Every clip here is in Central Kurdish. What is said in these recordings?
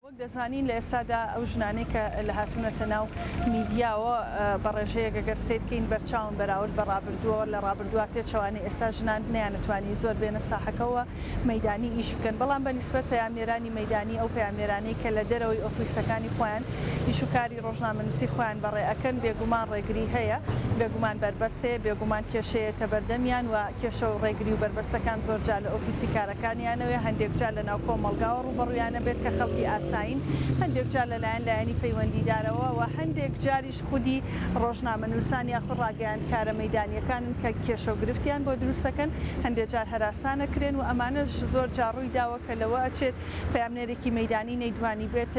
وەک دەزانین لە ئێستادا ئەو ژنانەی کە لە هاتوونەتە ناو میدیاوە بە ڕێژەیەک ئەگەر سەیر کەین بەرچاون بەراورد بە ڕابردووەوە، لە ڕابردووا پێچەوانەی ئێستا ژنان نەیانەتوانی زۆر بێنە ساحەکەوە مەیدانی ئیش بکەن، بەڵام بە نیسبەت پەیامنێرانی مەیدانی ئەو پەیامنێرانەی کە لە دەرەوەی ئۆفیسەکانی خۆیان ئیش و کاری ڕۆژنامەنووسی خۆیان بەڕێ ئەکەن بێگومان ڕێگری هەیە، بێگومان بەربەست هەیە، بێگومان کێشە یەتە بەردەمیان و کێشە و ڕێگری و بەربەستەکان زۆرجار لە ئۆفیسی کارەکانیانەوەیە، هەندێکجار لە ناو کۆمەڵگاوە ڕووبەڕوویانە بێت کە خەڵکی ئاسایین، هەندێکجار لەلایەن لایەنی پەیوەندیدارەوە و هەندێکجاریش خودی ڕۆژنامەنووسان یاخود ڕاگەیاندکارە مەیدانییەکانن کە کێشە و گرفتیان بۆ دروستەکەن، هەندێکجار هەراسانەکرێن و ئەمانەش زۆرجار ڕوویداوە کە لەوە ئەچێت پەیامنێرێکی مەیدانی نەیتوانیبێت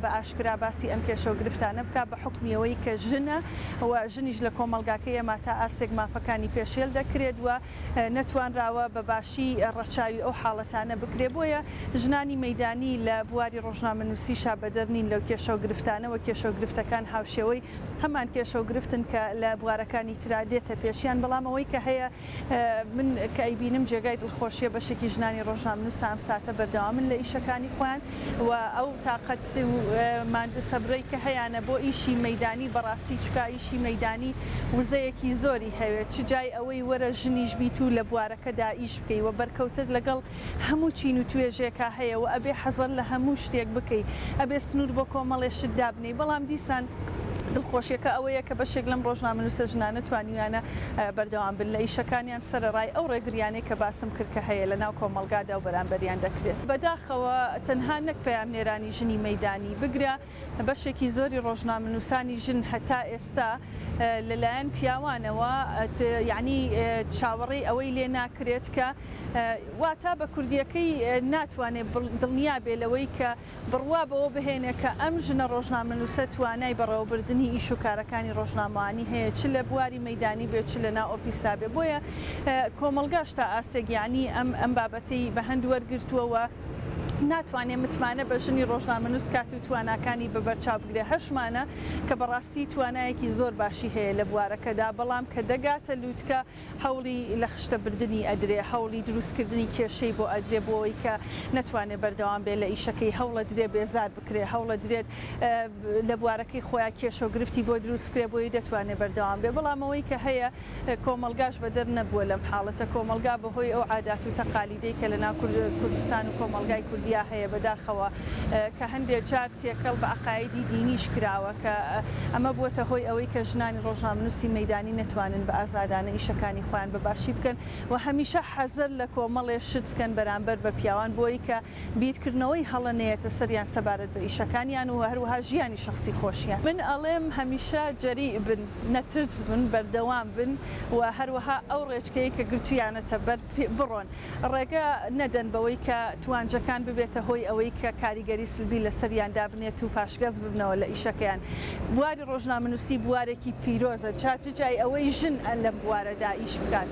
بە ئاشکرا باسی ئەم کێشە و گرفتانە بکات بە حوکمی ئەوەی کە ژنە و ژنیش لە کۆمەڵگاکەی ئێمە تا ئاستێک مافەکانی پێشێل دەکرێت و نەتوانراوە بە باشی ڕەچاوی ئەو حاڵەتانە بکرێت بۆیە ژنانی مەیدانی لە بواری ڕۆژنامەنووسیشا بەدەر نین لەو کێشە و گرفتانە و کێشە و گرفتەکان هاوشێوەی هەمان کێشە و گرفتن کە لە بوارەکانی ترا دێتە پێشیان بەڵام ئەوەی کە هەیە من کە ئەیبینم جێگای دڵخۆشیە بەشێکی ژنانی ڕۆژنامەنووس تا ئەم ساتە بەردەوامن لە ئیشەکانی خۆیان و ئەو تاقەت و ماندوو سەبرەی کە هەیانە بۆ ئیشی مەیدانی بەڕاستی چکا ئیشی مەیدانی وزەیەکی زۆری هەوێت چ جای ئەوەی وەرە ژنیش بیت و لە بوارەکەدا ئیش بکەی و بەرکەوتت لەگەڵ هەموو چین و توێژێکا هەیە و ئەبێ حەزەر لە هەموو شتێک بکەی ئەبێ سنوور بۆ کۆمەڵێ شت دابنێی بەڵام دیسان دڵخۆشیەکە ئەوەیە کە بەشێک لەم ڕۆژنامەنووسە ژنانە توانیویانە بەردەوام بن لە ئیشەکانیان سەرەڕای ئەو ڕێگریانەی کە باسم کرد کە هەیە لە ناو کۆمەڵگادا و بەرامبەریان دەکرێت. بەداخەوە تەنها نەک پەیامنێرانی ژنی مەیدانی بگرە بەشێکی زۆری ڕۆژنامەنووسانی ژن هەتا ئێستا لەلایەن پیاوانەوە یانی چاوەڕێی ئەوەی لێ ناکرێت کە واتا بە کوردیەکەی ناتوانێت دڵنیا بێ لەوەی کە بڕوا بەوە بهێنێ کە ئەم ژنە ڕۆژنامەنووسە توانای بەڕێوەبردنی ئیش و کارەکانی ڕۆژنامەوانی هەیە چ لە بواری مەیدانی بێ چ لە ناو ئۆفیسا بێ بۆیە کۆمەڵگاش تا ئاستێک یانی ئەم ئەم بابەتەی بە هەند وەرگرتووە و ناتوانێ متمانە بە ژنی ڕۆژنامەنووس کات و تواناکانی بە بەرچاو بگرێ هەشمانە کە بەڕاستی توانایەکی زۆر باشی هەیە لە بوارەکەدا بەڵام کە دەگاتە لووتکە هەوڵی لە خشتە بردنی ئەدرێ، هەوڵی دروست کردنی کێشەی بۆ ئەدرێ بۆ ئەوەی کە نەتوانێ بەردەوام بێ لە ئیشەکەی، هەوڵەدرێ بێزار بکرێ، هەوڵەدرێت لە بوارەکەی خۆیا کێشە و گرفتی بۆ دروست بکرێ بۆیە دەتوانێ بەردەوام بێ، بەڵام ئەوەی کە هەیە کۆمەڵگاش بەدەر نەبووە لەم حاڵەتە، کۆمەڵگا بە هۆی ئەو عادات و تەقالیدەی کە لە ناو کوردستان و کۆمەڵگای کوردیا هەیە بەداخەوە کە هەندێ جار تێکەڵ بە عەقایدی دینیش کراوە کە ئەمە بووەتە هۆی ئەوەی کە ژنانی ڕۆژنامەنووسی مەیدانی نەتوانن بە ئازادانە ئیشەکانی خۆیان بە باشی بکەن و هەمیشە حەزەر لە کۆمەڵێ شت بکەن بەرامبەر بە پیاوان بۆی کە بیرکردنەوەی هەڵە نەیەتە سەریان سەبارەت بە ئیشەکانیان و هەروەها ژیانی شەخسی خۆشیان. من ئەڵێم هەمیشە جەریء بن، نەترس بن، بەردەوام بن و هەروەها ئەو ڕێچکەیەی کە گرتوویانەتە بەر بڕۆن. ڕێگە نەدەن بەوەی کە توانجەکان ببێتە هۆی ئەوەی کە کاریگەری سلبی لەسەریان دابنێت و پاشگەز ببنەوە لە ئیشەکەیان. بواری ڕۆژنامەنووسی بوارێکی پیرۆزە جا چ جای ئەوەی ژن لەم بوارەدا ئیش بکات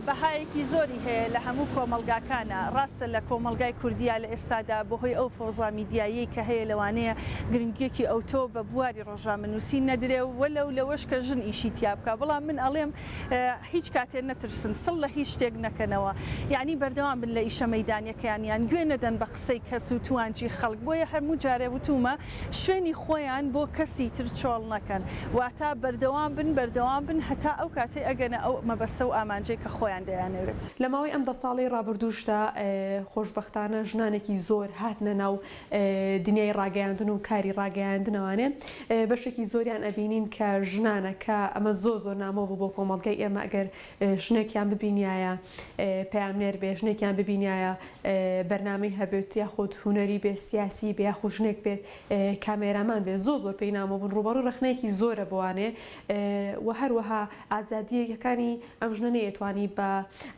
بەهایەکی زۆری هەیە لە هەموو کۆمەڵگاکانا. ڕاستە لە کۆمەڵگای کوردیا لە ئێستادا بەهۆی ئەو فەوزا میدیاییەی کە هەیە لەوانەیە گرنگیەکی ئەوتۆ بە بواری ڕۆژنامەنووسی نەدرێ وەلەو لەوەش کە ژن ئیشی تیا بکا بەڵام من ئەڵێم هیچ کاتێ نەترسن سڵ لە هیچ شتێک نەکەنەوە یەعنی بەردەوام بن لە ئیشە مەیدانیەکەیانیان گوێ نەدەن بە قسەی کەس و توانجی خەڵک بۆیە هەموو جارێ وتومە شوێنی خۆیان بۆ کەسی تر چۆڵ نەکەن واتا بەردەوام بن بەردەوام بن هەتا ئەو کاتەی ئەگەنە ئەو مەبەستە و ئامانجەی کە خۆیان دەیانەوێت. لە ماوەی ئەم دە ساڵەی ڕابردووشدا خۆشبەختانە ژنانێکی زۆر هاتنە ناو دنیای ڕاگەیاندن و کاری ڕاگەیاندنەوانێ بەشێکی زۆریان ئەبینین کە ژنانە کە ئەمە زۆر زۆر نامۆ بوو بۆ کۆمەڵگەی ئێمە ئەگەر ژنێکیان ببینیایە پەیامنێر بێ ژنێکیان ببینیایە بەرنامەی هەبێت یاخود هونەری بێ سیاسی بێ یاخود ژنێک بێت کامێرامان بێ زۆر زۆر پێی نامۆ بوون ڕووبەڕووی ڕەخنەیەکی زۆرە بۆوانێ و هەروەها ئازادییەکانی ئەم ژنە نەیەتوانی بە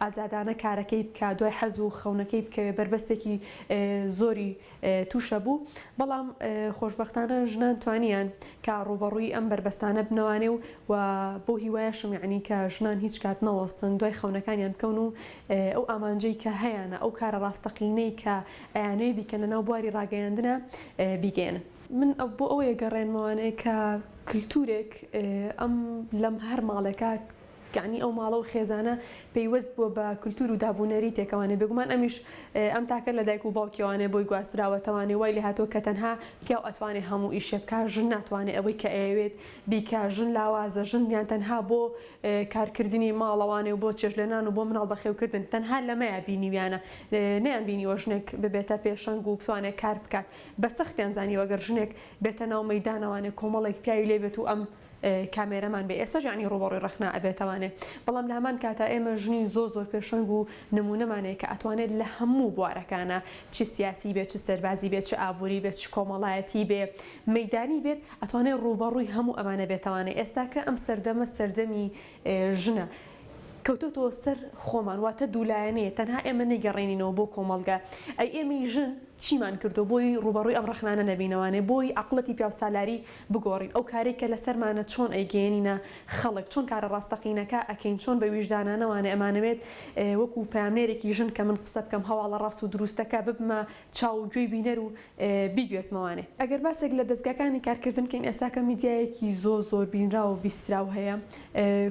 ئازادانە کارەکەی بکا دوای حەز و خەونەکەی بکەوێ بەربەستێکی زۆری تووشە بوو بەڵام خۆشبەختانە ژنان توانیان کە ڕووبەڕووی ئەم بەربەستانە بنەوانێ و و بەو هیوایەشم یەعنی کە ژنان هیچ کات نەوەستن دوای خەونەکانیان بکەون و ئەو ئامانجەی کە هەیانە ئەو کارە ڕاستەقینەی کە ئەیانەوێ بیکەن لەناو بواری ڕاگەیاندنا بیگەیەنن. من بۆ ئەوەیە گەڕێنمەوانێ کە کلتورێک ئەم لەم هەر ماڵێکا. یەعنی ئەو ماڵە و خێزانە پەیوەست بووە بە کلتور و داب و نەریتێکەوانێ بێگومان ئەمیش ئەم تاکە لە دایک و باوکیەوانێ بۆی گواستراوەتەوانێ وای لێهاتووە کە تەنها پیاو ئەتوانێ هەموو ئیشێ بکا ژن ناتوانێ ئەوەی کە ئەیەوێت بیکا ژن لاوازە ژن یان تەنها بۆ کارکردنی ماڵەوانێ و بۆ چێشتلێنان و بۆ مناڵ بەخێوکردن تەنها لەمەیا بینیویانە نەیان بینیوە ژنێک ببێتە پێشەنگ و بتوانێ کار بکات بە سەختیان زانیوە گەر ژنێک بێتە ناو مەیدانەوانێ کۆمەڵێک پیاوی لێ بێت و ئەم کامێرەمان بێ ئێستاش یەعنی ڕووبەڕووی ڕەخنە ئەبێتەوانێ بەڵام لە هەمان کاتا ئێمە ژنی زۆر زۆر پێشەنگ و نموونەمان هەیە کە ئەتوانێت لە هەموو بوارەکانا چ سیاسی بێ چ سەربازی بێ چ ئابووری بێ چ کۆمەڵایەتی بێ مەیدانی بێت ئەتوانێت ڕووبەڕووی هەموو ئەمانە بێتەوانێ ئێستاکە ئەم سەردەمە سەردەمی ژنە کەوتۆتەوە سەر خۆمان واتە دوولایەنەیە تەنها ئێمە نەیگەڕێنینەوە بۆ کۆمەڵگە ئەی ئێمەی ژن چیمان کردوە بۆی ڕووبەڕووی ئەم ڕەخنانە نەبینەوانێ بۆی عەقڵەتی پیاوسالاری بگۆڕین ئەو کارەی کە لەسەرمانە چۆن ئەیگەیەنینە خەڵک چۆن کارە ڕاستەقینەکە ئەکەین چۆن بە ویژدانانەوانێ ئەمانەوێت وەکو پەیامنێرێکی ژن کە من قسە بکەم هەواڵە ڕاست و دروستەکە ببمە چاو و گوێی بینەر و بیگوێزمەوانێ. ئەگەر باسێک لە دەزگاکانی کارکردن بکەین ئێستاکە میدیایەکی زۆر زۆر بینراو و بیستراو هەیە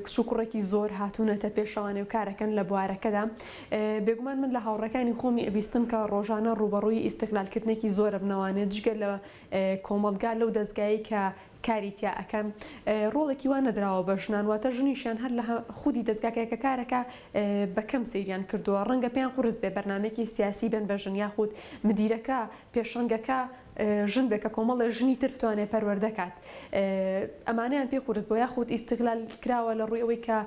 کچ و کوڕێکی زۆر هاتوونەتە پێشەوانێ و کارەکەن لە بوارەکەدا بێگومان من لە هاوڕێکانی خۆمی ئەبیستم کە ڕۆژانە ڕووبەڕووی ئیستغلالکردنێکی زۆر ئەبنەوانێ جگە لە کۆمەڵگا لەو دەزگایەی کە کاری تیا ئەکەن ڕۆڵێکی وا نەدراوە بە ژنان واتە ژنیشیان هەر لە خودی دەزگاکە کە کارەکە بە کەم سەیریان کردووە ڕەنگە پێیان قورس بێ بەرنامەیەکی سیاسی بێن بە ژن یاخود مدیرەکە پێشەنگەکە ژن بێ کە کۆمەڵێ ژنی تر بتوانێ پەروەردە کات ئەمانەیان پێ قورس بووە یاخود ئیستغلال کراوە لە ڕووی ئەوەی کە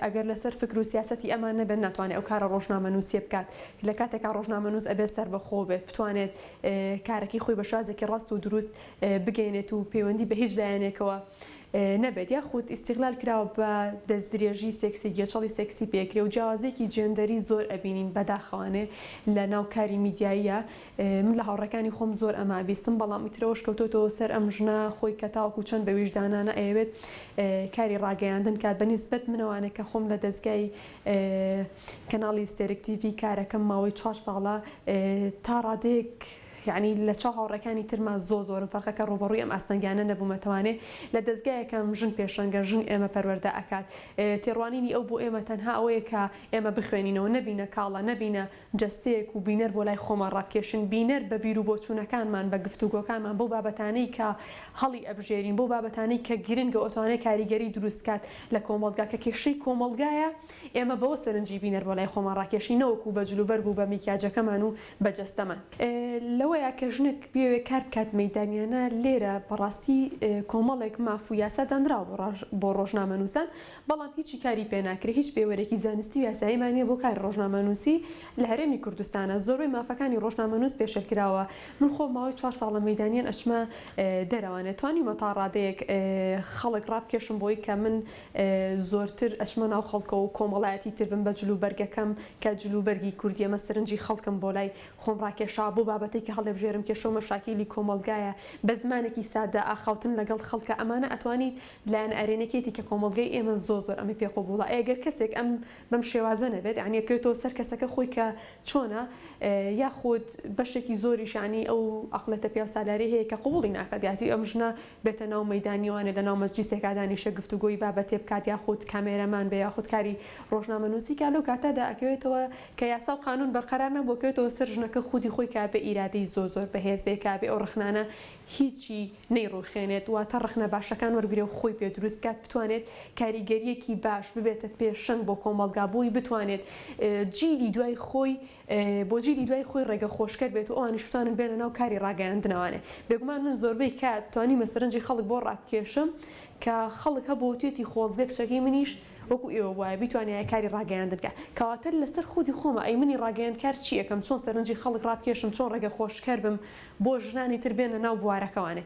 ئەگەر لەسەر فکر و سیاسەتی ئەمان نەبێت ناتوانێ ئەو کارە ڕۆژنامەنووسیە بکات لە کاتێکا ڕۆژنامەنووس ئەبێ سەربەخۆ بێت بتوانێت کارەکەی خۆی بە شێوازێکی ڕاست و دروست بگەیەنێت و پەیوەندی بە هیچ لایەنێکەوە نەبێت یاخود ئیستیغلال کراوە بە دەستدرێژی سێکسی گێچەڵی سێکسی پێکرێ و جیاوازیەکی جێندەری زۆر ئەبینین بەداخەوانێ لە ناو کاری میدیاییە من لە هاوڕێکانی خۆم زۆر ئەمە ئەبیستم بەڵام ئیتر ئەوەش کەوتۆتەوە سەر ئەم ژنە خۆی کە تاوەکو چەند بە ویژدانانە ئەیەوێت کاری ڕاگەیاندن کات بە نیسبەت منەوانێ کە خۆم لە دەزگای کەناڵی ستێرک تیڤی کارەکەم ماوەی چوار ساڵە تا ڕادەیەک یەعنی لە چاو هاوڕێکانی ترما زۆر زۆرم فەرقە کە ڕووبەڕووی ئەم ئاستەنگیانە نەبوومەتەوانێ لە دەزگایەکەم ژن پێشەنگە ژن ئێمە پەروەردە ئەکات تێڕوانینی ئەو بۆ ئێمە تەنها ئەوەیە کە ئێمە بخوێنینەوە نەبینە کاڵا نەبینە جەستەیەک و بینەر بۆ لای خۆمان ڕابکێشین بینەر بە بیروبۆچوونەکانمان بە گفتوگۆکانمان بەو بابەتانەی کە هەڵی ئەبژێرین بەو بابەتانەی کە گرنگە و ئەتوانێ کاریگەری دروست کات لە کۆمەڵگا کە کێشەی کۆمەڵگایە ئێمە بەوە سەرنجی بینەر بۆ لای خۆمان ڕاکێشین نەوەکو بە جلوبەرگ و بە میکیاجەکەمان و بە جەستەمان. لەوەیە کە ژنێک بیەوێ کار بکات مەیدانیانە لێرە بەڕاستی کۆمەڵێک ماف و یاسا دانراوە بۆ ڕۆژنامەنووسان بەڵام هیچی کاری پێ ناکرێ هیچ پێوەرێکی زانستی و یاساییمان نیە بۆ کاری ڕۆژنامەنووسی لە هەرێمی کوردستانا زۆربەی مافەکانی ڕۆژنامەنووس پێشێل کراوە من خۆم ماوەی چوار ساڵە مەیدانیان ئەچمە دەرەوانێ توانیومە تا ڕادەیەک خەڵک ڕابکێشم بۆی کە من زۆرتر ئەچمە ناو خەڵکەوە و کۆمەڵایەتی تر بم بە جل و بەرگەکەم کە جل و بەرگی کوردیە مە سەرنجی خەڵکم بۆ لای خۆم ڕاکێشا بۆ بابەتەی کە هەڵێبژێرم کێشە و مەشاکیلی کۆمەڵگایە بە زمانێکی سادە ئاخاوتن لەگەڵ خەڵکە ئەمانە ئەتوانیت لایەنە ئەرێنەکیەتی کە کۆمەڵگەی ئێمە زۆر زۆر ئەمەی پێ قبوڵە ئەی گەر کەسێک ئەم بەم شێوازە نەبێت یانی ئەکەوێتەوە سەر کەسەکە خۆی کە چۆنە یاخود بەشێکی زۆریش یانی ئەو عەقڵێتە پیاوسالاری هەیە کە قبوڵی ناکات یاتی ئەم ژنە بێتە ناو مەیدانیوانێ لە ناو مەجلیسێکا دانیشێ گفتوگۆی بابەتێ بکات یاخود کامێرەمان بێ یاخود کاری ڕۆژنامەنووسی کا لەو کاتەدا ئەکەوێتەوە کە یاسا و قانوون بەرقەرار نەبوو ئەکەوێتەوە سەر ژنەکە خودی خۆی کە بێ ئیرادەی زۆر زۆر بەهێز بێ کە بێ ئەو ڕەخنانە هیچی نەیڕوخێنێت واتە ڕەخنە باشەکان وەرگرێ و خۆی پێ دروست بکات بتوانێت کاریگەریەکی باش ببێتە پێشەنگ بۆ کۆمەڵگا بۆی بتوانێت جیلی دوای خۆی بۆ جیلی دوای خۆی ڕێگە خۆشکەر بێت و ئەوانیش بتوانن بێنە ناو کاری ڕاگەیاندنەوانێ بێگومان من زۆربەی کات توانیومە سەرنجی خەڵک بۆ ڕابکێشم کە خەڵک هەبوو وتویەتی خۆزگە کچەکەی منیش وەکو ئێوە بوایە بیتوانیایە کاری ڕاگەیاندن بکا کەواتە لەسەر خودی خۆمە ئەی منی ڕاگەیاندکار چی ئەکەم چۆن سەرنجی خەڵک ڕابکێشم چۆن ڕێگە خۆشکەر بم بۆ ژنانی تر بێنە ناو بوارەکەوانێ.